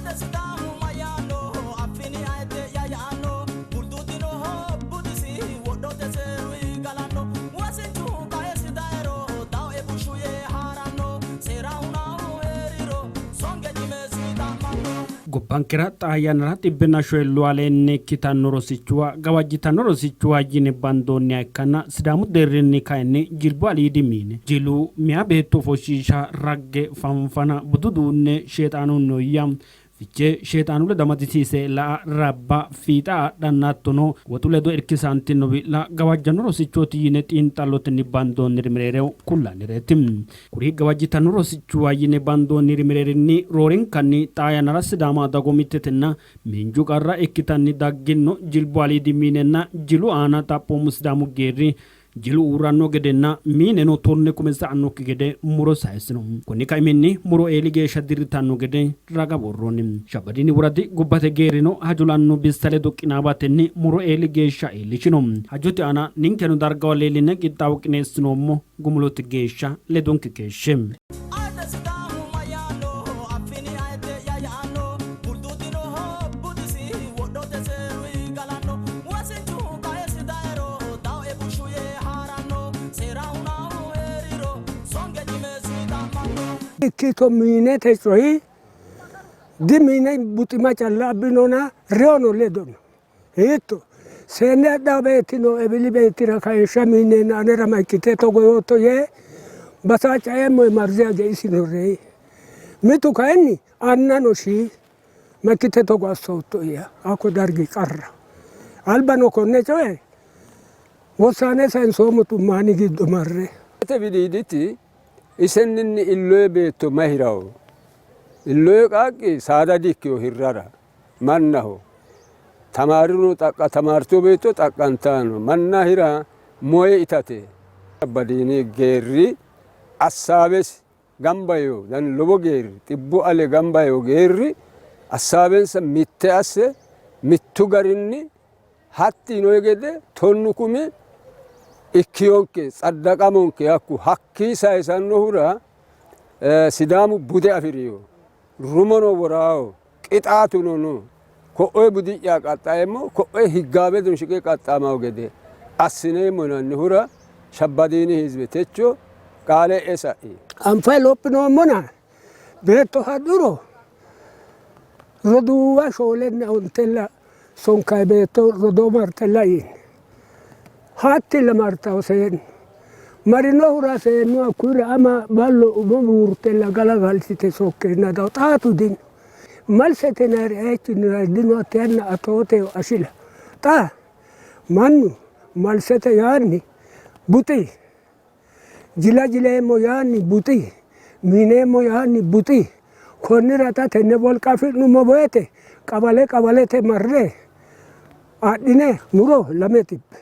Ayidde Sidaamu mayyaanno? Affini ayidde'ya yaanno. Bulduudinoho budisi, wodhote seerui galanno. Wosinchu qaesi dayiro, dawoe bushshu yee haa'ranno. Seera hunaahu hee'riro, songe cimeessi xa'manno. Gobbankera xaa yannara xibbenna shoyilluu aleenni ikkitanno rosichuwa gawajjitanno rosichuwa yine bandoonniha ikkanna Sidaamu deerrinni kayinni jilbu aliidi miine, jilu, meya beetto ofoshshiisha, ragge, fanfana, budu uduunne sheexaanunnoyya Fichee sheexaanu ledo amadisiise la''a, rabba, fiixa adhanna hattono woxu ledo irkisantino wi'la gawajjanno rosichooti yine xiinxallotenni bandoonniri mereero kullannireeti. Kuri gawajjitanno rosichuwa yine bandoonniri mereerinni roorenkanni xaa yannara Sidaama dagoomittetenna miinju qarra ikkitanni dagginno jilbu aliidi miinenna jilu aana xaphoomu Sidaamu geerri Jilu uurranno gedenna miineno tonne kume sa'annokki gede muro sayissino. Konni kaiminni muro eeli geeshsha dirritanno gede raga worroonni. Shabbadiini woradi gobbate geerrino hajo la'anno bissa ledo qinaawatenni muro eeli geeshsha iillishino. Hajote aana ninkeno dargaho leelline qixxaawo qineessinoommo. Gumulote geeshsha ledonke keeshshe. Ayidde Sidaamu mayyaanno? Affini ayidde'ya yaanno. Bulduudinoho budisi, wodhote seerui galanno. Wosinchu qaesi dayiro, dawoe bushshu yee haa'ranno. Seera hunaahu hee'riro, songe cimeessi xa'manno. Ikkito miinete coyi dimiine buxima calla abbinona reyono ledo no. Hiitto? Seenne adhaa beettino Ebili beettira kayishsha miineenna anera ma ikkite togo yootto yee basaaccaeemmo marze age isino reyi. Mitu kayinni annano shii. Ma ikkite togo assootto yee hakko dargi qarra. Albano konne coye wossaane sayinsoommo xummaani giddo marre. Te widiiditi isenninni illoye beetto mahirawo. Illoye qaaqqi saada di''ikkino hirrara. Mannaho tamaarino xaqqa tamaartino beetto xaqqantanno manna hira moye itate. Abbadiini geerri assaabesi gamba yee dan lowo geerri xibbu ale gamba yee geerri assaabensa mitte asse mittu garinni hatti yinoyi gede tonnu kumi ikkiyonke tsaddaqamonke hakku hakkii sayisannohura Sidaamu bude afi'rino. Rumono woraaho, qixaatuno no. Ko'oye budi'ya qaxxaeemmo, ko'oye higgaawe shiqe qaxxaamaho gede assineemmo yinannihura Shabbadiini hizbe techo qaale e'e sa'i. Anfayi lophinoommona beetto hadhuro roduuwa shoolenna ontella sonkayi beetto rodoo marte lai yini. Hattilla martawo seennu. Marinohura seennu hakkuyira ama ballo umo muurtella galagalchite sokkeenna dawo xaatu dino. Malsete yinayiri ayichinni dino hatte yanna atooteho ashila. Xa mannu malsete yaanni buxi. Jila jileemmo yaanni buxi. Miineemmo yaanni buxi. Konnira xa tenne wolqa afi'nummo woyte qawale qawalete marre adhine muro lame xibbe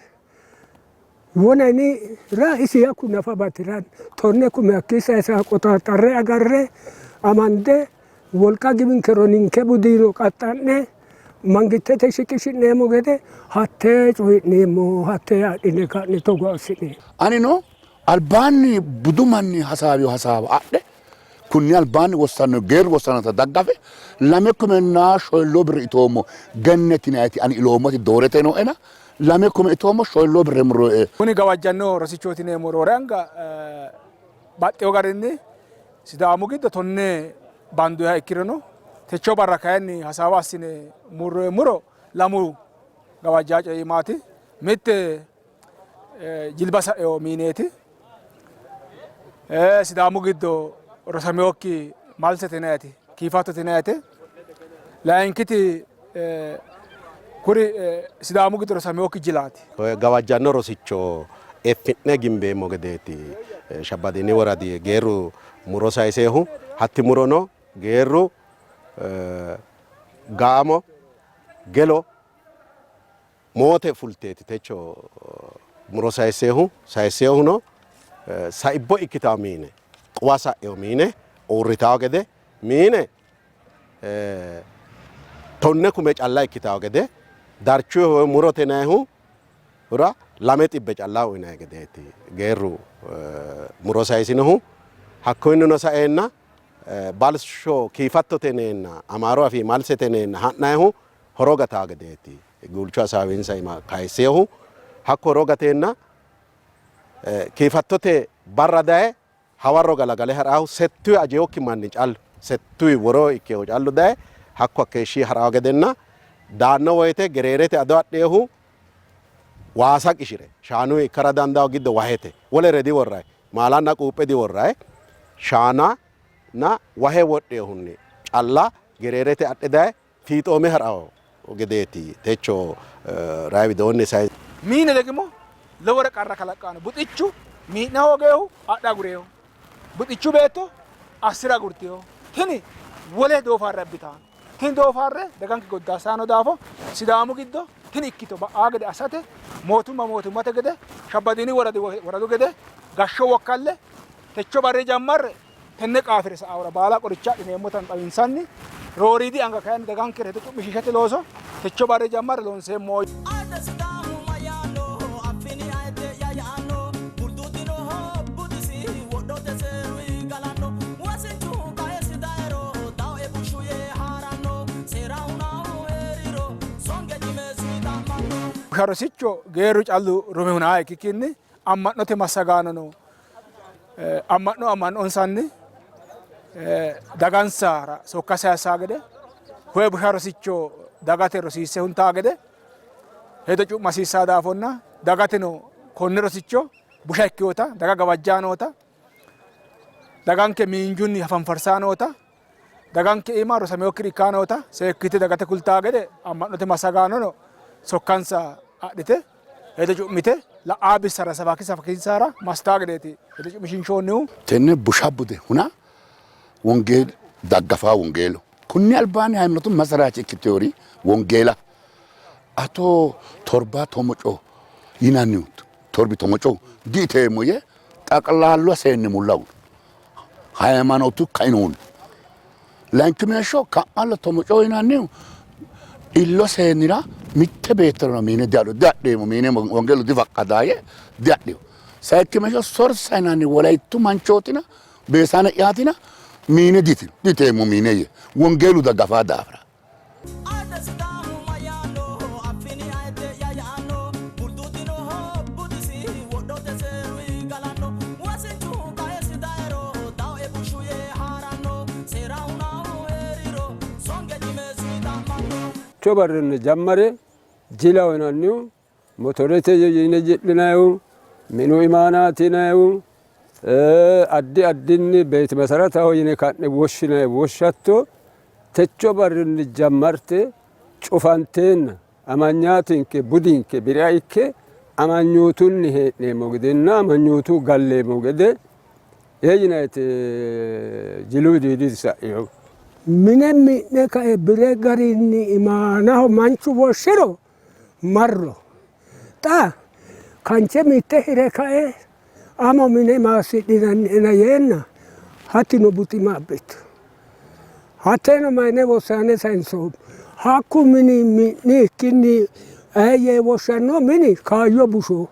wonani ra isi hakku nafa bati'ranno tonne kume hakkii sayisa qoxaaxxarre agarre amande wolqa giwinkero ninke budiino qaxxa'ne mangittete shiqishi'neemmo gede hattee coyi'neemmo hattee adhine ka'ne togo assi'neemmo. Anino albaanni budu manni hasaawino hasaawa adhe Kunni albaanni wossanno geerru wossannota daggafe lame kumenna shoyilloo birre itoommo. Genneti yinanniti ani iloommoti doorete nooena lame kume itoommo shoyilloo birre murroe. Kuni gawajjanno rosichooti yineemmo roore anga baxxeewo garinni Sidaamu giddo tonne bandoyiha ikkirono techo barra kayinni hasaawa assine murroyi muro lamu gawajjaa coyi iimaati. Mitte jilba sa'ewo miineeti. Sidaamu giddo rosaminokki malsete yinanniti kiifattote yinannite. Layinkiti kuri Sidaamu giddo rosaminokki jilaati. Gawajjanno rosicho effi'ne gimbeemmo gedeeti Shabbadiini woradi geerru muro sayiseehu. Hatti murono geerru gaamo gelo Moote fulteeti techo muro sayisseehu, sayisseehuno saibbo ikkitawo miine quwa sa'ewo miine uurritawo gede miine tonne kume calla ikkitawo gede darchuhu murote yinannihu hura 200 calla uyinanni gedeeti geerru muro sayisinohu. Hakkuyinnino saeenna Balsho kiifattote yineenna Amaaru afii malsete yineenna ha'nayihu horo gataa gedeeti. Guulchu hasaawinsa iima kayisseehu hakko horo gateenna kiifattote barra daye hawarro galagale ha'raahu settuyi ajewokki manni callu settuyi woro ikkehu callu daye hakko hakkeeshshi ha'rawo gedenna daanno woyte gereerete ado adheehu waasa qishire shaanuyi ikkara dandawo giddo wahete wolere diworrayi maalanna quuphe diworrayi shaana na wahe wodheehunni calla gereerete adhe daye fiixoome ha'rawo gedeeti techo rayi widoonni sai. Miine degimo lowore qarra kalaqqanno. Buxichu mii'na hoogeehu adha agureeho. Buxichu beetto assi'ra agurteeho. Tini wole doofaarre abbitanno. Tini doofaarre daganke goddaassanno daafo Sidaamu giddo tini ikkito ba'aa gede assate mootumma mootummate gede Shabbadiini woradi woradu gede gashsho wokkalle techo barri jammarre tenne qaafire sa'awora baala qoricha adhineemmota xawinsanni rooriidi anga kayinni dagankera hedo cu'mishiishate looso techo barri jammarre loonseemmo. Ayidde Sidaamu mayyaanno affini ayidde'ya yaanno bulduudinoho budisi wodhote seerui galanno wosinchu qaesi dayiro dawoe bushshu yee haa'ranno seera hunaahu hee'riro songe cimeessu xa'manno. Busha rosicho geerru callu rume hunaaha ikkikkinni amma'note massagaanono amma'no amma'nonsanni dagansara sokka sayissaa gede koye busha rosicho dagate rosiisse huntaa gede hedo cu'masiissaa daafonna dagateno konne rosicho busha ikkinota daga gawajjaa noota daganke miinjunni hafanfarsaa noota daganke iima rosaminokkiri ikkaa noota seekkite dagate kultaa gede amma'note massagaanono sokkansa adhite hedo cu'mite la'aa bissara safaki safakinsara massitaa gedeeti hedo cu'mishiinshoonnihu. Tenne busha bude huna wongeelu daggafaa wongeelu kunni albaanni haymanotu masaraachi ikkiteori wongeela ato torba tomoco yinannihu torbi tomoco diiteemmo yee xaqlaallu seenne mullawu haymanotu kainohunni layinkimeeshsho ka'mallo tomoco yinannihu illo seennira mitte beettorano miine diadho diadheemmo miine wongeelu difaqqadaa yee diadhino. Sayikkimeeshsho sorsa yinanni wolayittu manchootina beesaane yaatina miine ditino diteemmo miine yee wongeelu daggafaa daafira. Ayidde Sidaamu mayyaanno affini ayidde'ya yaanno bulduudinoho budisi wodhote seerui galanno wosinchu qaesi dayiro dawoe bushshu yee haa'ranno seera hunaahu hee'riro songe cimeessu xa'manno. Techo barrinni jammare jilaho yinannihu motorete yine ji'linannihu minu imaanaati yinannihu addi addinni beeti masarataho yine ka'ne woshshinanni woshshatto techo barrinni jammarte cufanteenna amanyaatinke budinke biri'a ikke amanyootunni hee'neemmo gedenna amanyootu galleemmo gede ee yinanniti jilu widiidi sa'ino. Mine mi'ne kae bire garinni imaanaho manchu woshshiro marro. Xa kanche mitte hire kae amo mine maassidhinanniena yeenna hattino buxima abbitu. Hatteeno mayine wossane sayinsoommo. Hakku mini mi'nikkinni aye yee woshshanno mini kaayyo busho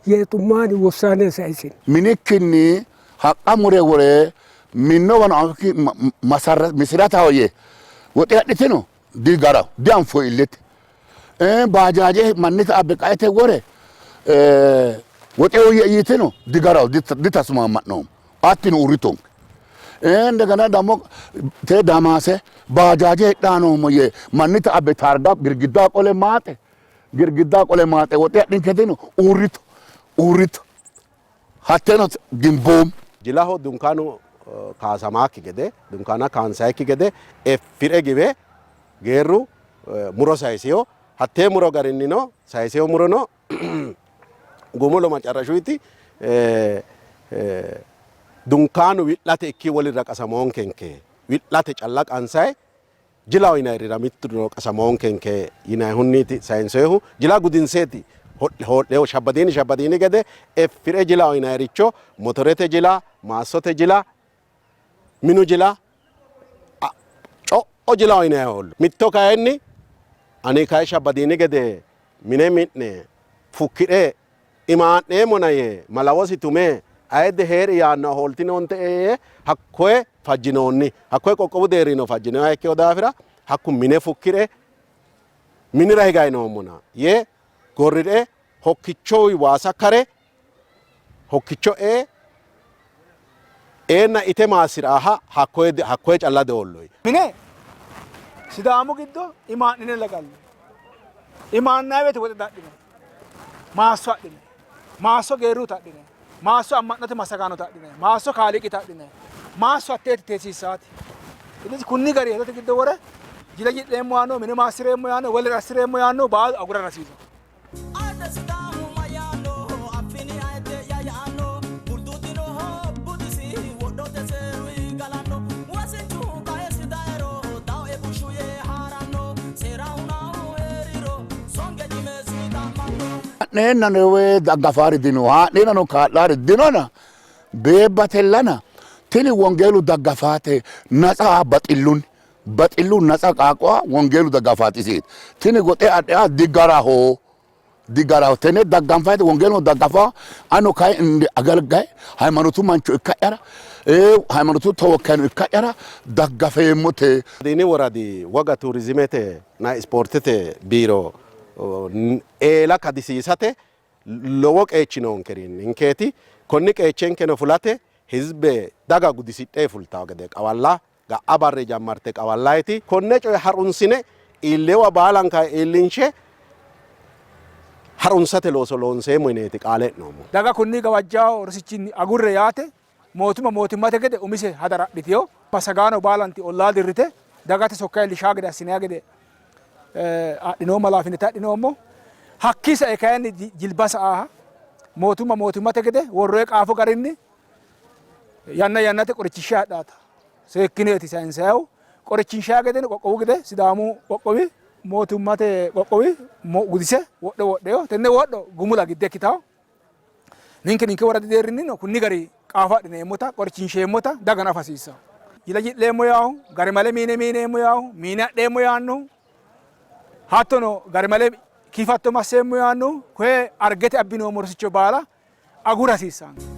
yee xummaani wossane sayisino. Minikkinni haqqa mure wore minnowano anfikki misirataho yee woxe adhitino digaraho dianfoyi illete. Baajaaje mannita abbe qaete wore woxe uyie yitino digaraho ditasmamma'noommo hattino uurritonke. Indegena ደግሞ te damaase baajaaje hidhaa noommo yee mannita abbe taarga girgiddaa qole maaxe girgiddaa qole maaxe woxe adhinketino uurrito uurrito hatteno gimboommo. Jilaho dunkaanu kaasamaakki gede dunkaana kaansayikki gede effire giwe geerru muro sayisino. Hattee muro garinnino sayisino murono gumulo macarashuyti dunkaanu wi'late ikki wolirra qasamoonkenke wi'late calla qansayi jilaho yinayirira mitturino qasamoonkenke yinayihunniiti sayinsoyihu jila gudinseeti hoodheho shabbadiini shabbadiini gede effire jilaho yinayiricho motorete jila maassote jila minu jila co'o jilaho yinayi hoollo mitto kayinni ani kayi shabbadiini gede mine mi'ne fukkidhe imaa'neemmona yee malawosi tume ayidde hee'ri yaannoha hooltinoonte yee hakkoye Fajjinoonni. Hakkoye qoqqowu deerrino fajjinoha ikkino daafira hakku mine fukkire minira higayi noommona yee gorrire hokkichowi waasa kare hokkicho ee eenna ite maassi'raaha hakkoye hakkoye calla doolloyi. Mine Sidaamu giddo imaa'nine lagallo. Imaannay woyte woxe dadhine, maasso adhine, maasso geerruta adhine, maasso amma'note massagaanota adhine, maasso kaaliiqita adhine, maasso hatteeti teesiissaati. Ilisi kunni gari hedote giddo wore jila ji'leemmo yaanno, mine maassi'reemmo yaanno, wolere assi'reemmo yaanno baalu agura rasiiso. Ayidde Sidaamu mayyaanno affini ayidde'ya yaanno Bulduudinoho budisi wodhote seerui galanno Wosinchu qaesi dayro dawoe bushshu yee haa'ranno Seera hunaahu hee'riro songe cimeessu xa'manno. Haa'neennano woy daggafaari dino, haa'neennano kaa'laari dinona, beebbatellana tini wongeelu daggafaate natsa baxillunni baxillu natsa qaaqqoa wongeelu daggafaati isiiti. Tini goxe adhea digaraho digaraho tenne dagganfayite wongeeluno daggafa ano kayi inde agalgaye haymanotu mancho ikka'yara haymanotu tawokkayino ikka'yara daggafeemmote. Diini woradi woga turizimete na ispoortete biiro eela kadisiisate lowo qeechi noonkeri ninkeeti. Konni qeechenkeno fulate hizbe daga gudisidhe fultawo gede qawalla ga'a barri jammarte qawallayti konne coye harunsine iillewa baalanka iillinshe harunsate looso loonseemmo yineeti qaale e'noommo. Daga kunni gawajjawo rosichinni agurre yaate mootimma mootimmate gede umise hadara adhitino. Massagaano baalanti ollaa dirrite dagate sokka iillishaa gede assinanni gede adhinoommo halaafinete adhinoommo. Hakkii sae kayinni jilba sa'aaha mootimma mootimmate gede worroye qaafo garinni yanna yannate qorichishsha hadhaata seekkineeti sayinsayihu qorichinshaa gedeno qoqqowu gede Sidaamu qoqqowi mootimmate qoqqowi gudise wodho wodheyo tenne wodho gumula gidde ikkitawo ninke ninke woradi deerrinnino kunni gari qaafo adhineemmota qorichinsheemmota dagano afa hasiissanno. Jila ji'leemmo yaahu garimale miine miineemmo yaahu miine adheemmo yaannohu hattono garimale kifatto masseemmo yaannohu koye argete abbinoommo rosicho baala agura hasiissanno.